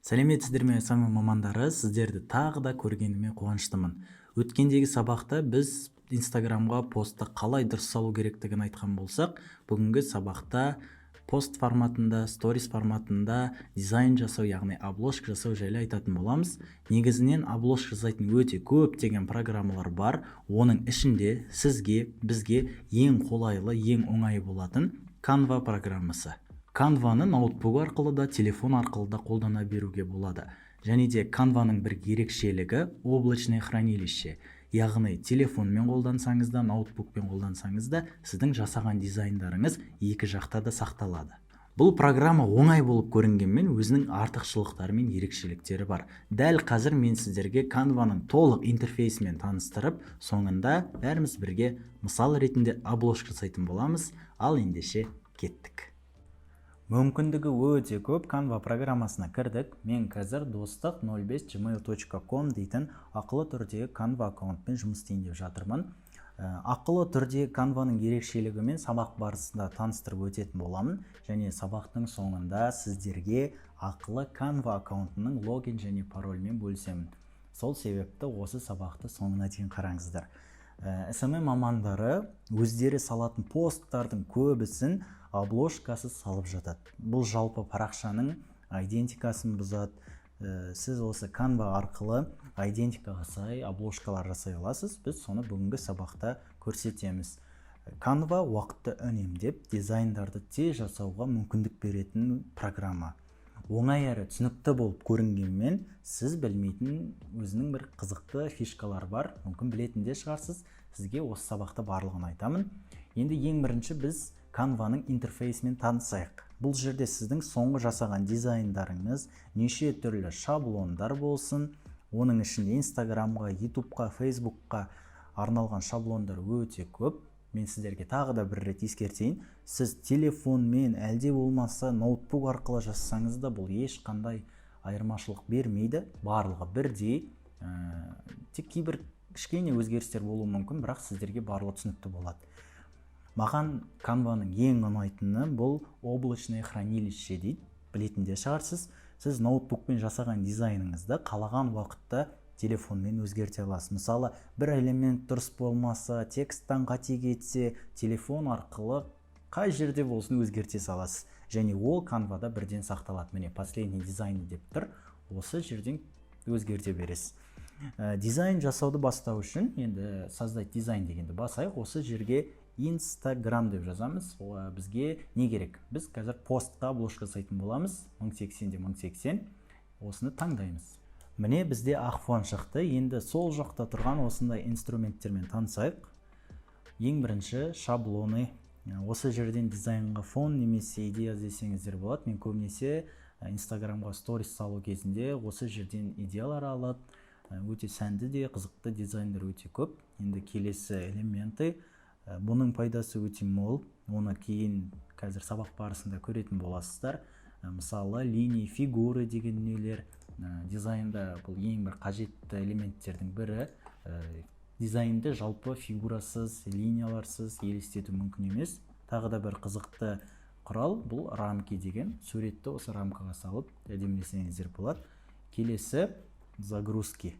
Сәлеметсіздер ме, SMM мамандары! Сіздерді тағы да көргеніме қуаныштымын. Өткендегі сабақта біз Инстаграмға постты қалай дұрыс салу керектігін айтқан болсақ, бүгінгі сабақта пост форматында, сторис форматында дизайн жасау, яғни обложка жасау жайлы айтатын боламыз. Негізінен обложка жасайтын өте көптеген программалар бар. Оның ішінде сізге, бізге ең қолайлы, ең оңай болатын Canva программасы. Canvаны ноутбук арқылы да, телефон арқылы да қолдана беруге болады. Және де Canvаның бір ерекшелігі — облачное хранилище, яғни телефонмен қолдансаңыз да, ноутбукпен қолдансаңыз да, сіздің жасаған дизайндарыңыз екі жақта да сақталады. Бұл программа оңай болып көрінгенмен, өзінің артықшылықтары мен ерекшеліктері бар. Дәл қазір мен сіздерге Canvаның толық интерфейсімен таныстырып, соңында бәріміз бірге мысал ретінде обложка жасайтын боламыз. Ал ендеше кеттік! Мүмкіндігі өте көп Canva программасына кірдік. Мен қазір достық 05 gmail.com дейтін ақылы түрдегі Canva аккаунтпен жұмыс істейін деп жатырмын. Ақылы түрде Canvаның ерекшелігімен сабақ барысында таныстырып өтетін боламын және сабақтың соңында сіздерге ақылы Canva аккаунтының логин және парольмен бөлісемін. Сол себепті осы сабақты соңына дейін қараңыздар. SMM мамандары өздері салатын посттардың көбісін обложкасыз салып жатады. Бұл жалпы парақшаның айдентикасын бұзады. Сіз осы Canva арқылы айдентикаға сай обложкалар жасай аласыз. Біз соны бүгінгі сабақта көрсетеміз. Canva уақытты үнемдеп, дизайндарды тез жасауға мүмкіндік беретін программа. Оңай әрі түсінікті болып көрінгенмен, сіз білмейтін өзінің бір қызықты фишкалары бар. Мүмкін, білетін де шығарсыз. Сізге осы сабақта барлығын айтамын. Енді ең бірінші біз Canvаның интерфейсімен танысайық. Бұл жерде сіздің соңғы жасаған дизайндарыңыз, неше түрлі шаблондар болсын, оның ішінде Инстаграмға, Ютубқа, Фейсбукқа арналған шаблондар өте көп. Мен сіздерге тағы да бір рет ескертейін: сіз телефонмен әлде болмаса ноутбук арқылы жасасаңыз да, бұл ешқандай айырмашылық бермейді, барлығы бірдей. Тек кейбір кішкене өзгерістер болуы мүмкін, бірақ сіздерге барлығы түсінікті болады. Маған Canvаның ең ұнайтыны бұл облачное хранилище дейді, білетін де шығарсыз. Сіз ноутбукпен жасаған дизайныңызды қалаған уақытта телефонмен өзгерте аласыз. Мысалы, бір элемент дұрыс болмаса, тексттан қате кетсе, телефон арқылы қай жерде болсын өзгерте саласыз және ол Canvада бірден сақталады. Міне, «Последний дизайн» деп тұр, осы жерден өзгерте бересіз. Дизайн жасауды бастау үшін енді «Создать дизайн» дегенді басайық. Осы жерге «Инстаграм» деп жазамыз. Бізге не керек? Біз қазір постқа обложка жасайтын боламыз, 1080 де 1080. Осыны таңдаймыз. Міне, бізде ақ фон шықты. Енді сол жақта тұрған осындай инструменттермен танысайық. Ең бірінші «Шаблоны». Осы жерден дизайнға фон немесе идея іздесеңіздер болады. Мен көбінесе Инстаграмға сторис салу кезінде осы жерден идеялар алып, өте сәнді де қызықты дизайндар өте көп. Енді келесі «Элементы». Бұның пайдасы өте мол, оны кейін қазір сабақ барысында көретін боласыздар. Мысалы, «Линии», «Фигуры» деген дүниелер. Дизайнда бұл ең бір қажетті элементтердің бірі. Дизайнды жалпы фигурасыз, линияларсыз елестету мүмкін емес. Тағы да бір қызықты құрал бұл «Рамки» деген. Суретті осы рамкаға салып, әдемілесеңіздер болады. Келесі «Загрузки».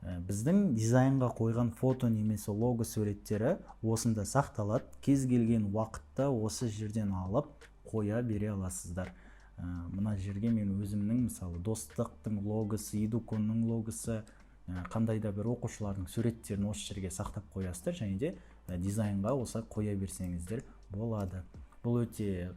Біздің дизайнға қойған фото немесе лого суреттері осында сақталады. Кез келген уақытта осы жерден алып қоя бере аласыздар. Мына жерге мен өзімнің, мысалы, Достықтың логосы, Едуконның логосы, қандай да бір оқушылардың суреттерін осы жерге сақтап қоясыздар және де дизайнға осы қоя берсеңіздер болады. Бұл өте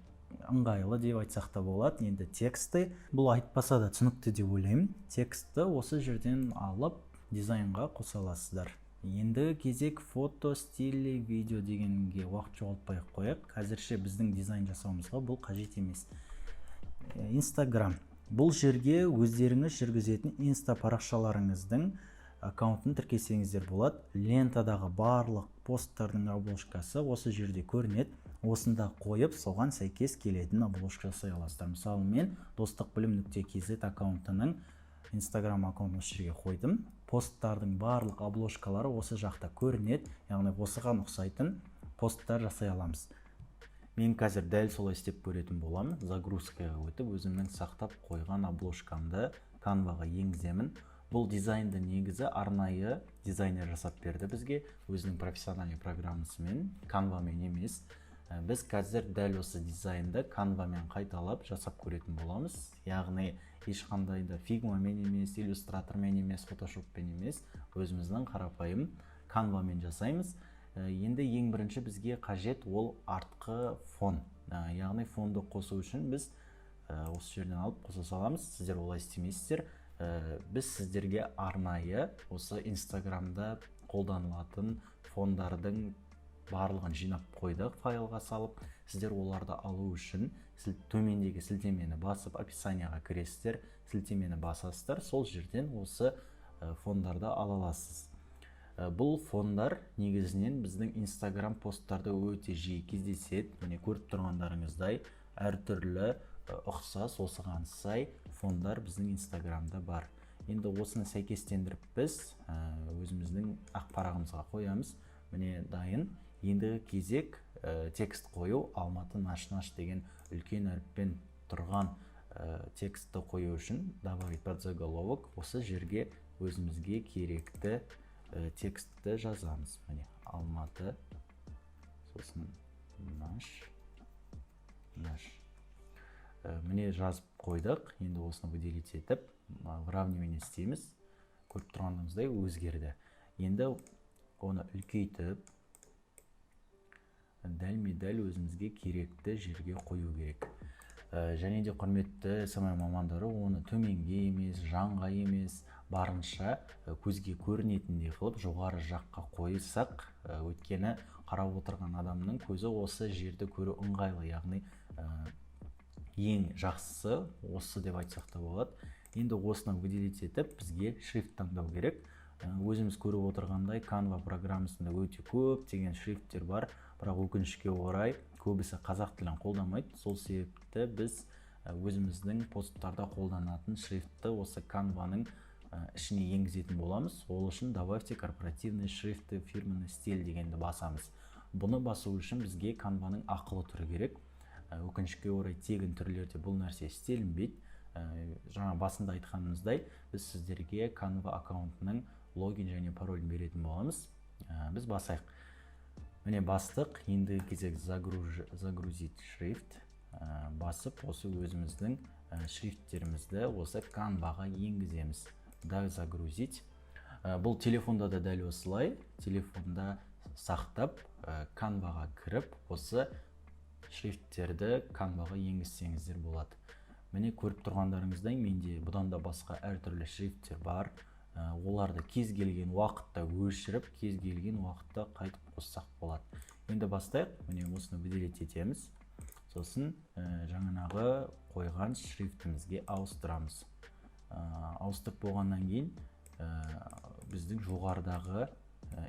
ыңғайлы деп айтсақ та болады. Енді «Тексты». Бұл айтпаса да түсінікті деп ойлаймын. Текстті осы жерден алып, дизайнға қоса аласыздар. Енді кезек «Фото», «Стили», «Видео» дегенге уақыт жоғалтпай ақ қояйық. Қазірше біздің дизайн жасауымызға бұл қажет емес. Инстаграм. Бұл жерге өздеріңіз жүргізетін инста парақшаларыңыздың аккаунтын тіркесеңіздер болады. Лентадағы барлық посттардың обложкасы осы жерде көрінеді. Осында қойып, соған сәйкес келетін обложка жасай аласыздар. Мысалы, мен достық білім.kz аккаунтының Инстаграм аккаунтын осы жерге қойдым. Посттардың барлық обложкалары осы жақта көрінеді, яғни осыған ұқсайтын посттар жасай аламыз. Мен қазір дәл солай істеп көретін боламын. Загрузкаға өтіп, өзімнің сақтап қойған обложкамды Канваға енгіземін. Бұл дизайнды негізі арнайы дизайнер жасап берді бізге өзінің профессиональный программасымен, Канвамен емес. Біз қазір дәл осы дизайнды Канвамен қайталап жасап көретін боламыз, яғни ешқандай да Фигмамен емес, Иллюстратормен емес, Фотошоппен емес, өзіміздің қарапайым Канвамен жасаймыз. Енді ең бірінші бізге қажет ол артқы фон. Яғни фонды қосу үшін біз осы жерден алып қоса саламыз. Сіздер олай істемейсіздер. Біз сіздерге арнайы осы Инстаграмда қолданылатын фондардың барлығын жинап қойдық файлға салып. Сіздер оларды алу үшін төмендегі сілтемені басып, описанияға кіресіздер, сілтемені басасыздар, сол жерден осы фондарды ала аласыз. Бұл фондар негізінен біздің Инстаграм посттарда өте жиі кездеседі. Міне, көріп тұрғандарыңыздай, әртүрлі ұқсас, осыған сай фондар біздің Инстаграмда бар. Енді осыны сәйкестендіріп, біз өзіміздің ақ парағымызға қоямыз. Міне, дайын. Ендігі кезек текст қою. «Алматы наш наш» деген үлкен әріппен тұрған текстті қою үшін «Добавить подзаголовок», осы жерге өзімізге керекті текстті жазамыз. Міне, «Алматы», сосын «наш наш». Міне, жазып қойдық. Енді осыны выделить етіп, выравнивание істейміз. Көріп тұрғаныңыздай, өзгерді. Енді оны үлкейтіп, дәлме дәл өзімізге керекті жерге қою керек. Және де, құрметті СММ мамандары, оны төменге емес, жанға емес, барынша көзге көрінетіндей қылып жоғары жаққа қойсақ, өйткені қарап отырған адамның көзі осы жерді көру ыңғайлы, яғни ең жақсысы осы деп айтсақ та болады. Енді осыны выделить етіп, бізге шрифт таңдау керек. Өзіміз көріп отырғандай, Canva программасында өте көптеген шрифттер бар, бірақ өкінішке орай, көбісі қазақ тілін қолдамайды. Сол себепті біз өзіміздің посттарда қолданатын шрифтті осы Canvaның ішіне енгізетін боламыз. Ол үшін «Добавьте корпоративные шрифты, фирменный стиль» дегенді басамыз. Бұны басу үшін бізге Canvaның ақылы түрі керек. Өкінішке орай, тегін түрлерде бұл нәрсе істелінбейді. Жаңа басында айтқанымыздай, біз сіздерге Canva аккаунтының логин және паролін беретін боламыз. Біз басайық. Міне, бастық. Ендігі кезек «Загрузить шрифт». Басып, осы өзіміздің шрифттерімізді осы Canvaға енгіземіз да, «Загрузить». Бұл телефонда да дәл осылай, телефонда сақтап, Canvaға кіріп, осы шрифттерді Canvaға енгізсеңіздер болады. Міне, көріп тұрғандарыңыздай, менде бұдан да басқа әртүрлі шрифттер бар. Оларды кез келген уақытта өшіріп, кез келген уақытта қайтып қоссақ болады. Енді бастайық. Міне, осыны выделить етеміз, сосын жаңағы қойған шрифтімізге ауыстырамыз. Ауыстырып болғаннан кейін біздің жоғарыдағы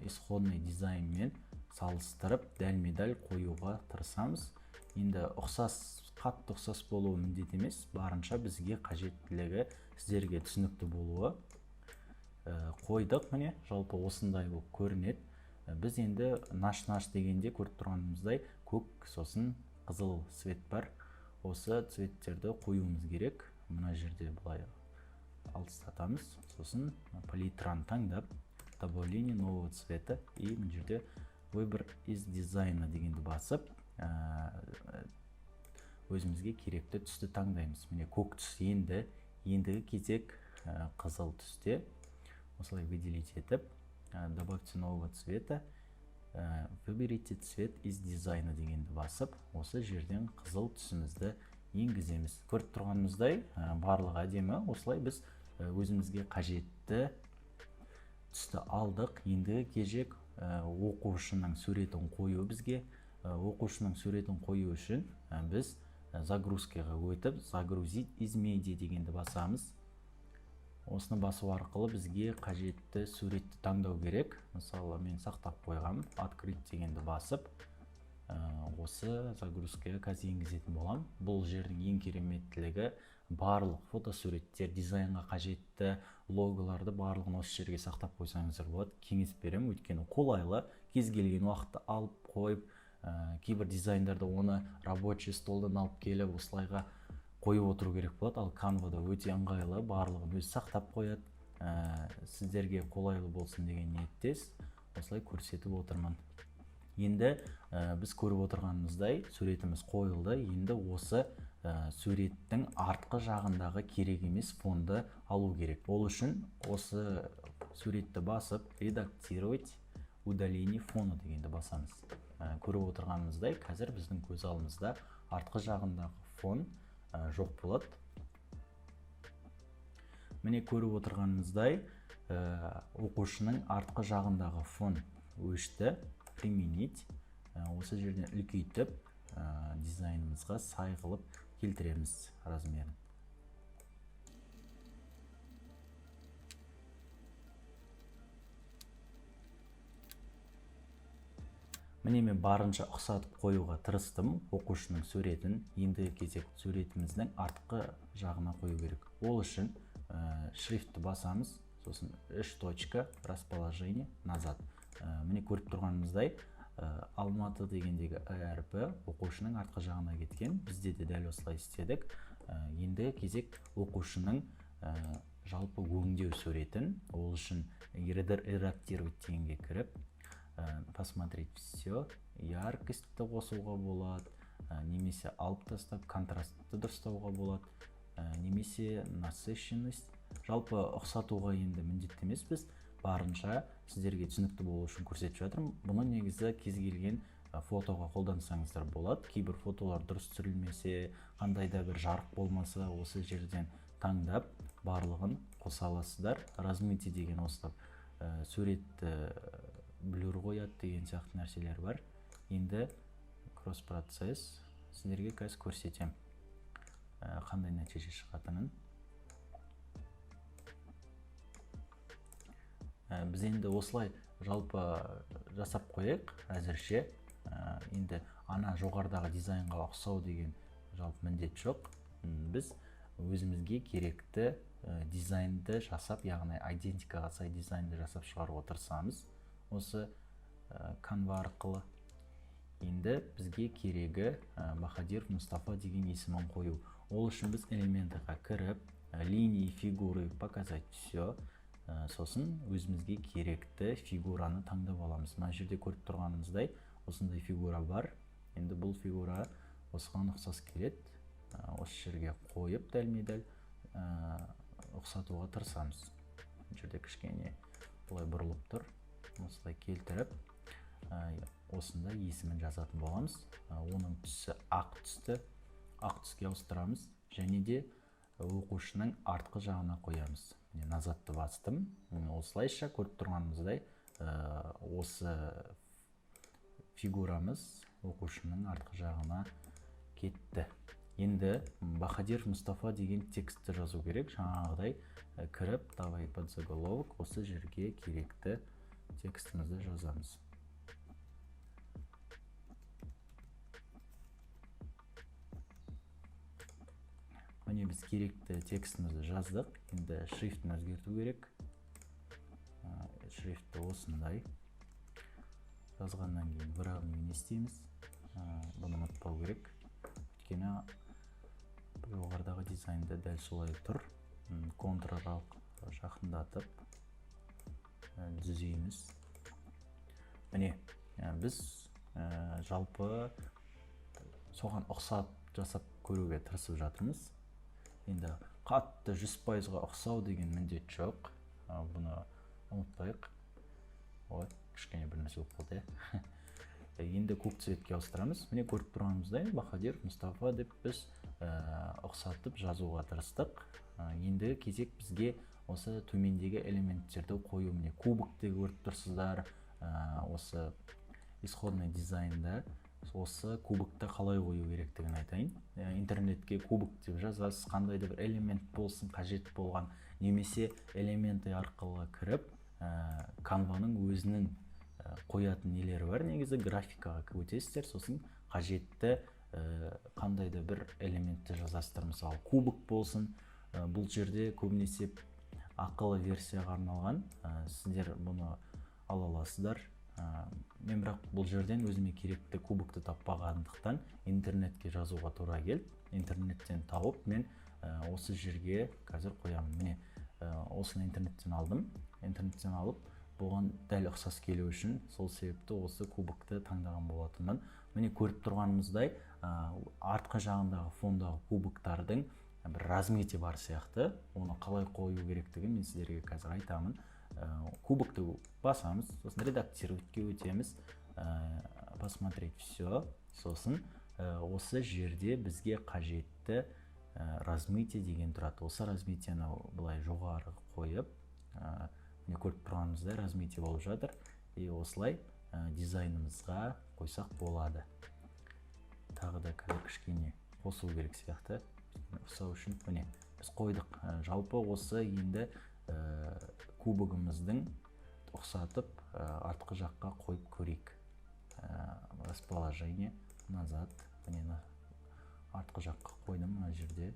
исходный дизайнмен салыстырып, дәлме дәл қоюға тырысамыз. Енді ұқсас, қатты ұқсас болуы міндет емес, барынша бізге қажеттілігі сіздерге түсінікті болуы. Қойдық. Міне, жалпы осындай болып көрінеді. Біз енді «наш наш» дегенде, көріп тұрғанымыздай, көк, сосын қызыл цвет бар. Осы цветтерді қоюымыз керек. Мына жерде былай алыстатамыз, сосын палитраны таңдап, «Добавление нового цвета», и мына жерде «Выбор из дизайна» дегенді басып, өзімізге керекті түсті таңдаймыз. Міне, көк түс енді. Ендігі кезек қызыл түсте. Осылай выделить етіп, «Добавьте нового цвета», «Выберите цвет из дизайна» дегенді басып, осы жерден қызыл түсімізді енгіземіз. Көріп тұрғанымыздай, барлығы әдемі. Осылай біз өзімізге қажетті түсті алдық. Ендігі кезек оқушының суретін қою. Бізге оқушының суретін қою үшін біз загрузкаға өтіп, «Загрузить из медиа» дегенді басамыз. Осыны басу арқылы бізге қажетті суретті таңдау керек. Мысалы, мен сақтап қойғам. «Открыть» дегенді басып, осы загрузкаға қазір енгізетін боламын. Бұл жердің ең кереметтілігі: барлық фотосуреттер, дизайнға қажетті логоларды, барлығын осы жерге сақтап қойсаңыздар болады. Кеңес беремін, өйткені қолайлы, кез келген уақытта алып қойып, Кейбір дизайндарда оны рабочий столдан алып келіп осылайға қойып отыру керек болады. Ал Canva'да өте ыңғайлы, барлығын өзі сақтап қояды. Сіздерге қолайлы болсын деген ниеттес осылай көрсетіп отырмын. Енді біз көріп отырғанымыздай суретіміз қойылды. Енді осы суреттің артқы жағындағы керек емес фонды алу керек. Ол үшін осы суретті басып, редактировать, удаление фона дегенді басамыз. Көріп отырғанымыздай қазір біздің көз алдымызда артқы жағындағы фон жоқ болады. Міне көріп отырғанымыздай, оқушының артқы жағындағы фон өшті. Применить. Осы жерден үлкейтіп, дизайнымызға сай қылып келтіреміз размерін. Міне мен барынша ұқсатып қоюға тырыстым оқушының суретін. Ендігі кезек суретіміздің артқы жағына қою керек. Ол үшін шрифтті басамыз, сосын 3 точка, расположение, назад. Міне көріп тұрғанымыздай, Алматы дегендегі әрпі оқушының артқы жағына кеткен. Бізде де дәл осылай істедік. Ендігі кезек оқушының жалпы өңдеу суретін. Ол үшін редактировать дегенге кіріп, посмотреть все, яркостьті қосуға болады, немесе алып тастап контрастты дұрыстауға болады, немесе насыщенность. Жалпы ұқсатуға енді міндетті емеспіз, барынша сіздерге түсінікті болу үшін көрсетіп жатырмын. Бұны негізі кез келген фотоға қолдансаңыздар болады. Кейбір фотолар дұрыс түсірілмесе, қандай да бір жарық болмаса, осы жерден таңдап барлығын қоса аласыздар. Размытие деген осылап, суретті блюр қояды деген сияқты нәрселер бар. Енді кросс-процесс сіздерге қазір көрсетемін, қандай нәтиже шығатынын. Біз енді осылай жалпы жасап қояйық әзірше. Енді ана жоғарыдағы дизайнға ұқсау деген жалпы міндет жоқ. Біз өзімізге керекті дизайнды жасап, яғни айдентикаға сай дизайнды жасап шығаруға тырысамыз осы Canva арқылы. Енді бізге керегі Бахадиров Мұстафа деген есімін қою. Ол үшін біз элементіға кіріп, линии, фигуры, показать все. Сосын өзімізге керекті фигураны таңдап аламыз. Мына жерде көріп тұрғанымыздай осындай фигура бар. Енді бұл фигура осыған ұқсас келеді. Осы жерге қойып дәлме-дәл, ұқсатуға тырысамыз. Бұл жерде кішкене былай бұрылып тұр. Осылай келтіріп, осында есімін жазатын боламыз. Оның түсі ақ түсті, ақ түске ауыстырамыз және де оқушының артқы жағына қоямыз. Міне назадты бастым. Осылайша көріп тұрғанымыздай, осы фигурамыз оқушының артқы жағына кетті. Енді Бахадиров Мұстафа деген текстті жазу керек. Жаңағыдай, кіріп, давай подзаголовок, осы жерге керекті текстімізді жазамыз. Міне біз керекті текстімізді жаздық. Енді шрифтін өзгерту керек. Шрифті осындай. Жазғаннан кейін выравнивание істейміз. Бұны ұмытпау керек. Өйткені жоғарыдағы дизайнда дәл солай тұр. Контрол жақындатып, түзейміз. Міне, біз жалпы соған ұқсат жасап көруге тырысып жатырмыз. Енді қатты 100%-ға ұқсау деген міндет жоқ. Бұны ұмытпайық. Ой, кішкене бір нәрсе болып қалды, иә. Енді көк цветке ауыстырамыз. Міне көріп тұрғанымыздай Бахадиров Мұстафа деп біз ұқсатып жазуға тырыстық. Енді кезек бізге осы төмендегі элементтерді қою. Міне кубокты көріп тұрсыздар. Осы исходный дизайнда осы кубокты қалай қою керектігін айтайын. Интернетке кубок деп жазасыз, қандай да бір элемент болсын қажет болған, немесе элементы арқылы кіріп, Canvаның өзінің қоятын нелері бар, негізі графикаға өтесіздер, сосын қажетті қандай да бір элементті жазасыздар. Мысалы кубок болсын, бұл жерде көбінесе ақылы версияға арналған, сіздер бұны ала аласыздар. Мен бірақ бұл жерден өзіме керекті кубокты таппағандықтан интернетке жазуға тура келді. Интернеттен тауып мен осы жерге қазір қоямын. Міне, осыны интернеттен алдым. Интернеттен алып, бұған дәл ұқсас келу үшін сол себепті осы кубокты таңдаған болатынмын. Міне, көріп тұрғанымыздай, артқы жағындағы фондағы кубоктардың бір размытие бар сияқты. Оны қалай қою керектігін мен сіздерге қазір айтамын. Кубокты басамыз, сосын редактировать өтеміз, посмотреть все, сосын осы жерде бізге қажетті размытие деген тұрады. Осы размытиені былай жоғары қойып, міне, көріп тұрғанымыздай размытие болып жатыр. И осылай дизайнымызға қойсақ болады. Тағы да қазір кішкене қосу керек сияқты, ұқсау үшін. Міне, біз қойдық. Жалпы осы енді кубогымыздың ұқсатып, артқы жаққа қойып көрейік. Расположение назад. Міне, артқы жаққа қойдым мына жерде.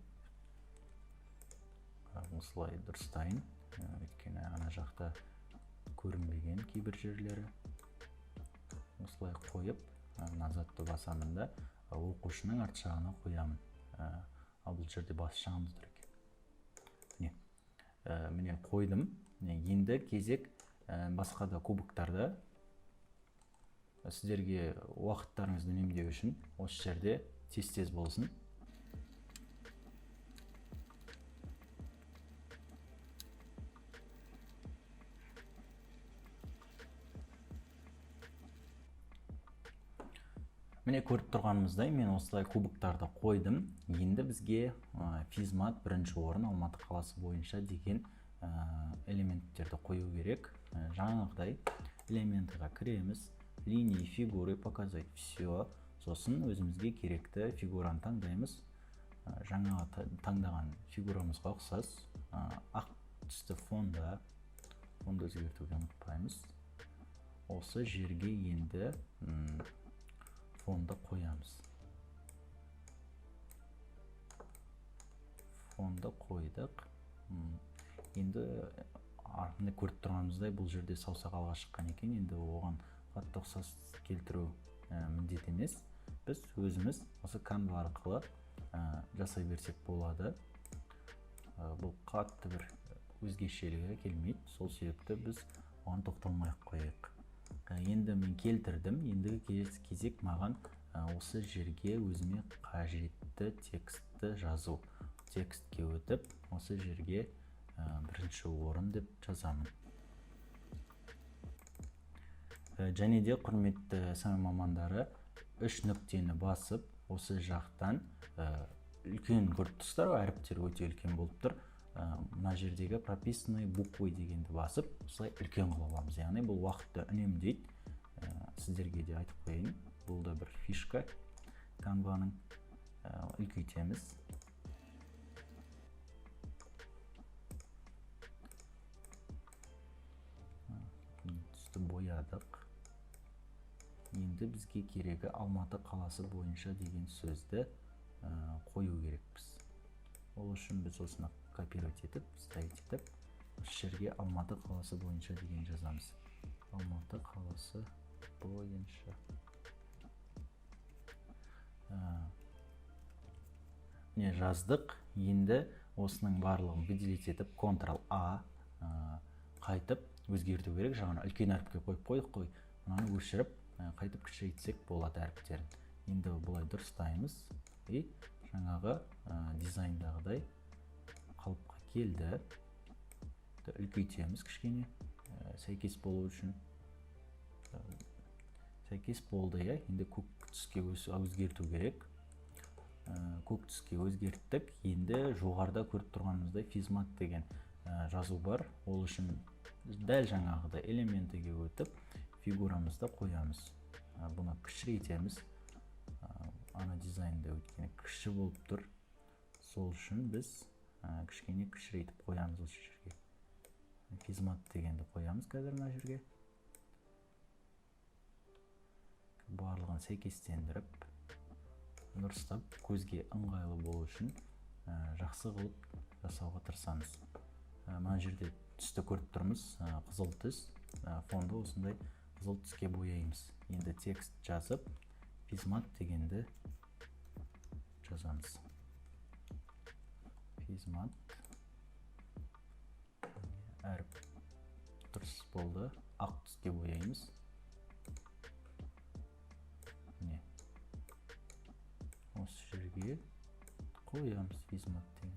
Осылай дұрыстайын. Өйткені ана жақта көрінбеген кейбір жерлері. Осылай қойып, назадты басамын да, оқушының арт жағына қоямын. Ал бұл жерде бас жағында тұр екен. Міне, міне қойдым. Міне, енді кезек басқа да кубоктарда. Сіздерге уақыттарыңызды үнемдеу үшін осы жерде тез-тез болсын. Міне, көріп тұрғанымыздай, мен осылай кубоктарды қойдым. Енді бізге физмат бірінші орын Алматы қаласы бойынша деген элементтерді қою керек. Жаңағыдай элементіға кіреміз. Линии фигуры показать все. Сосын өзімізге керекті фигураны таңдаймыз. Жаңа таңдаған фигурамызға ұқсас, ақ түсті фонда, фонды өзгертуді ұмытпаймыз. Осы жерге енді фонды қоямыз. Фонды қойдық. Енді міне, көріп тұрғанымыздай, бұл жерде саусақ алға шыққан екен. Енді оған қатты ұқсас келтіру міндет емес. Біз өзіміз осы Canva арқылы жасай берсек болады. Бұл қатты бір өзгешелігі келмейді. Сол себепті біз оған тоқталмай ақ қояйық. Енді мен келтірдім. Ендігі кезек маған осы жерге өзіме қажетті текстті жазу. Текстке өтіп, осы жерге бірінші орын деп жазамын. Және де, құрметті СММ мамандары, үш нүктені басып, осы жақтан үлкен көріп тұрсыздар ғой, әріптер өте үлкен болып тұр. Мына жердегі прописанные буквы дегенді басып, осылай үлкен қылып аламыз. Яғни бұл уақытты үнемдейді. Сіздерге де айтып қояйын, бұл да бір фишка Canva-ның. Үлкейтеміз. Түсті боядық. Енді бізге керегі Алматы қаласы бойынша деген сөзді қою керекпіз. Ол үшін біз осыны копировать етіп, вставить етіп, осы жерге Алматы қаласы бойынша деген жазамыз. Алматы қаласы бойынша. Міне, жаздық. Енді осының барлығын выделить етіп, Ctrl A, қайтып өзгерту керек. Жаңа үлкен әріпке қойып қойдық қой. Мынаны өшіріп, қайтып кішірейтсек болады әріптерін. Енді бұлай дұрыстаймыз. И жаңағы дизайндағыдай қалыпқа келді. Үлкейтеміз кішкене, сәйкес болу үшін. Сәйкес болды, иә. Енді көк түске өзгерту керек. Көк түске өзгерттік. Енді жоғарыда көріп тұрғанымыздай физмат деген жазу бар. Ол үшін дәл жаңағыдай элементіге өтіп, фигурамызды қоямыз. Бұны кішірейтеміз. Ана дизайнда өйткені кіші болып тұр. Сол үшін біз кішкене кішірейтіп қоямыз осы жерге. Физмат дегенді қоямыз қазір мына жерге. Барлығын сәйкестендіріп, дұрыстап, көзге ыңғайлы болу үшін, жақсы қылып жасауға тырысамыз. Мына жерде түсті көріп тұрмыз, қызыл түс, фонды осындай Қызыл түске бояймыз. Енді текст жазып, физмат дегенді жазамыз. Физмат, әріп дұрыс болды. Ақ түске бояймыз. Міне, осы жерге қоямыз физмат дегенді.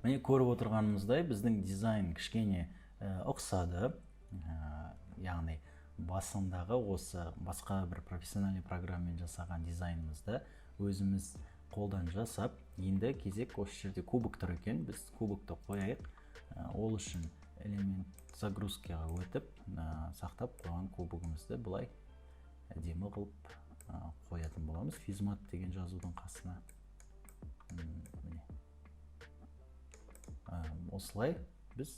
Міне, көріп отырғанымыздай, біздің дизайн кішкене ұқсады. Яғни басындағы осы басқа бір профессиональный программамен жасаған дизайнымызды өзіміз қолдан жасап, енді кезек осы жерде кубок тұр екен, біз кубокты қояйық. Ол үшін элемент загрузкаға өтіп, сақтап қойған кубогымызды былай әдемі қылып қоятын боламыз физмат деген жазудың қасына. Міне, осылай біз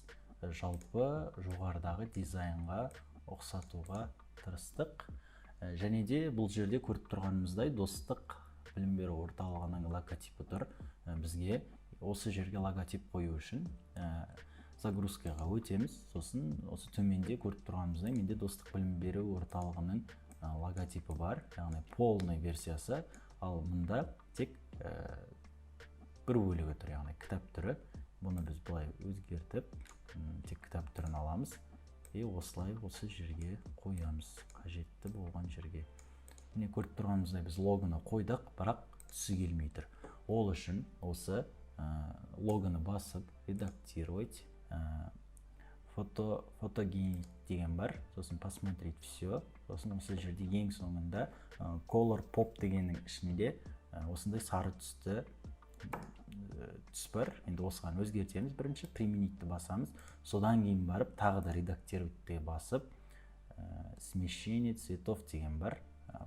жалпы жоғарыдағы дизайнға ұқсатуға тырыстық. Және де бұл жерде көріп тұрғанымыздай, Достық білім беру орталығының логотипі тұр. Бізге осы жерге логотип қою үшін загрузкаға өтеміз. Сосын осы төменде көріп тұрғанымыздай, менде Достық білім беру орталығының логотипі бар, яғни полный версиясы. Ал мында тек бір бөлігі тұр, яғни кітап түрі. Бұны біз былай өзгертіп, тек кітап түрін аламыз и осылай осы жерге қоямыз, қажетті болған жерге. Міне, көріп тұрғанымыздай, біз логоны қойдық, бірақ түсі келмей тұр. Ол үшін осы логоны басып, редактировать, фотогенить деген бар, сосын посмотреть все, сосын осы жерде ең соңында color pop дегеннің ішінде осындай сары түсті түс бар. Енді осыған өзгертеміз. Бірінші применить басамыз, содан кейін барып тағы да редактировать басып, смещение цветов деген бар,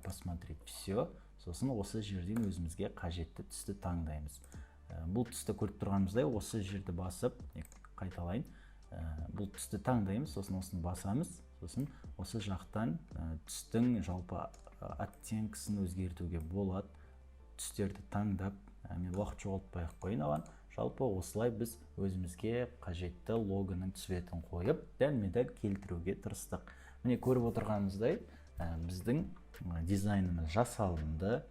посмотреть все, сосын осы жерден өзімізге қажетті түсті таңдаймыз. Бұл түсті көріп тұрғанымыздай, осы жерді басып, қайталайын, бұл түсті таңдаймыз, сосын осыны басамыз, сосын осы жақтан түстің жалпы оттенкісін өзгертуге болады, түстерді таңдап. Мен уақыт жоғалтпай ақ қояйын оған. Жалпы осылай біз өзімізге қажетті логоның цветін қойып, дәлме дәл келтіруге тырыстық. Міне, көріп отырғанымыздай, біздің дизайнымыз жасалынды.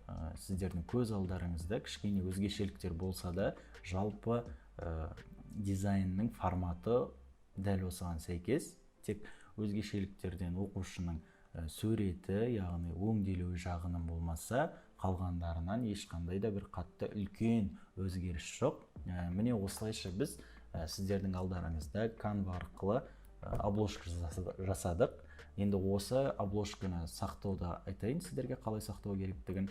Сіздердің көз алдарыңызда кішкене өзгешеліктер болса да, жалпы дизайнның форматы дәл осыған сәйкес. Тек өзгешеліктерден оқушының суреті, яғни өңделуі жағынан болмаса, қалғандарынан ешқандай да бір қатты үлкен өзгеріс жоқ. Міне, осылайша біз сіздердің алдарыңызда Canva арқылы обложка жасадық. Енді осы обложканы сақтауды айтайын сіздерге, қалай сақтау керектігін.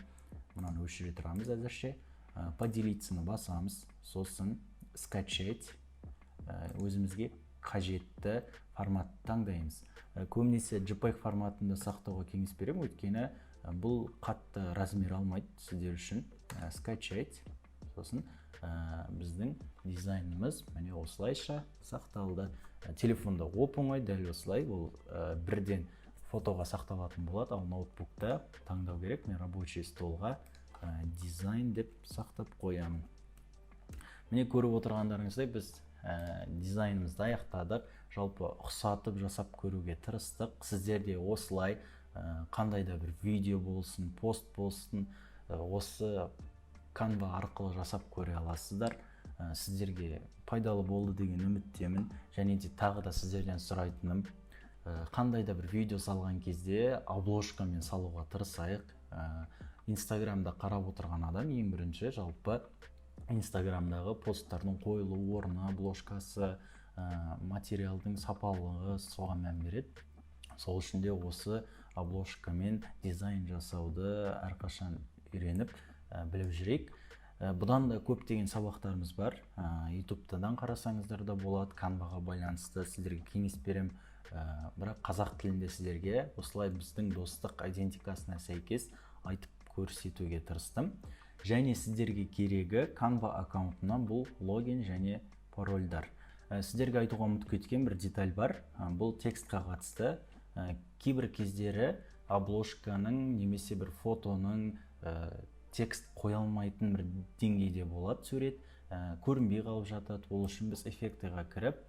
Мынаны өшіре тұрамыз әзірше. Поделиться басамыз, сосын скачать, өзімізге қажетті форматты таңдаймыз. Көбінесе JPEG форматында сақтауға кеңес беремін, өйткені бұл қатты размер алмайды сіздер үшін. Скачать, сосын біздің дизайнымыз міне осылайша сақталды. Телефонда оп оңай, дәл осылай ол бірден фотоға сақталатын болады, ал ноутбукта таңдау керек. Мен рабочий столға дизайн деп сақтап қоямын. Міне, көріп отырғандарыңыздай, біз дизайнымызды аяқтадық, жалпы ұқсатып жасап көруге тырыстық. Сіздер де осылай қандай да бір видео болсын, пост болсын, осы Canva арқылы жасап көре аласыздар. Сіздерге пайдалы болды деген үміттемін. Және де тағы да сіздерден сұрайтыным, қандай да бір видео салған кезде обложкамен салуға тырысайық. Инстаграмда қарап отырған адам ең бірінші жалпы Инстаграмдағы посттардың қойылу орны, обложкасы, материалдың сапалылығы, соған мән береді. Сол үшін де осы обложкамен дизайн жасауды әрқашан үйреніп, біліп жүрейік. Бұдан да көптеген сабақтарымыз бар. Ютубтан қарасаңыздар да болады. Канваға байланысты сіздерге кеңес беремін. Бірақ қазақ тілінде сіздерге осылай біздің Достық айдентикасына сәйкес айтып көрсетуге тырыстым. Және сіздерге керегі Canva аккаунтынан бұл логин және парольдар. Сіздерге айтуға ұмытып кеткен бір деталь бар. Бұл текстқа қатысты. Кейбір кездері обложканың немесе бір фотоның Текст қоя алмайтын бір деңгейде болады сурет, көрінбей қалып жатады. Ол үшін біз эффектіға кіріп,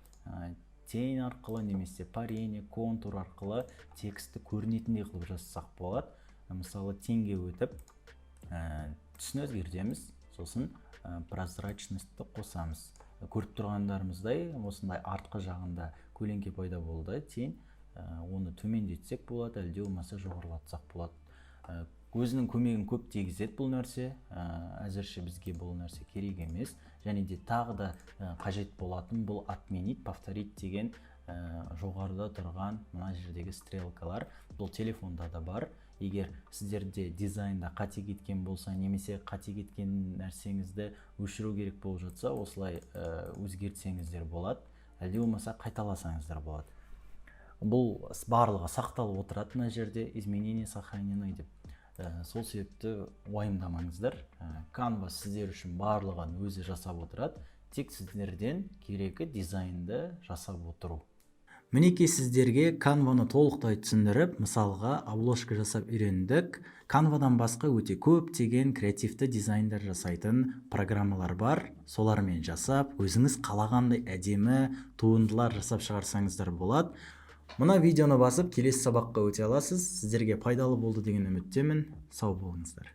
тень арқылы немесе парение, контур арқылы текстті көрінетіндей қылып жасасақ болады. Мысалы, теньге өтіп, түсін өзгертеміз, сосын прозрачностьті қосамыз. Көріп тұрғандарымыздай, осындай артқы жағында көлеңке пайда болды, тень. Оны төмендетсек болады, әлде болмаса жоғарылатсақ болады. Өзінің көмегін көп тигізеді бұл нәрсе. Әзірше бізге бұл нәрсе керек емес. Және де тағы да қажет болатын бұл отменить, повторить деген жоғарыда тұрған мына жердегі стрелкалар. Бұл телефонда да бар. Егер сіздерде дизайнда қате кеткен болса немесе қате кеткен нәрсеңізді өшіру керек болып жатса, осылай өзгертсеңіздер болады, әлде болмаса қайталасаңыздар болады. Бұл барлығы сақталып отырады мына жерде, «изменения сохранены» деп. Сол себепті уайымдамаңыздар. Canva сіздер үшін барлығын өзі жасап отырады, тек сіздерден керегі дизайнды жасап отыру. Мінекей, сіздерге Canvаны толықтай түсіндіріп, мысалға, обложка жасап үйрендік. Canvaдан басқа өте көптеген креативті дизайндар жасайтын программалар бар. Солармен жасап, өзіңіз қалағандай әдемі туындылар жасап шығарсаңыздар болады. Мына видеоны басып, келесі сабаққа өте аласыз. Сіздерге пайдалы болды деген үміттемін. Сау болыңыздар.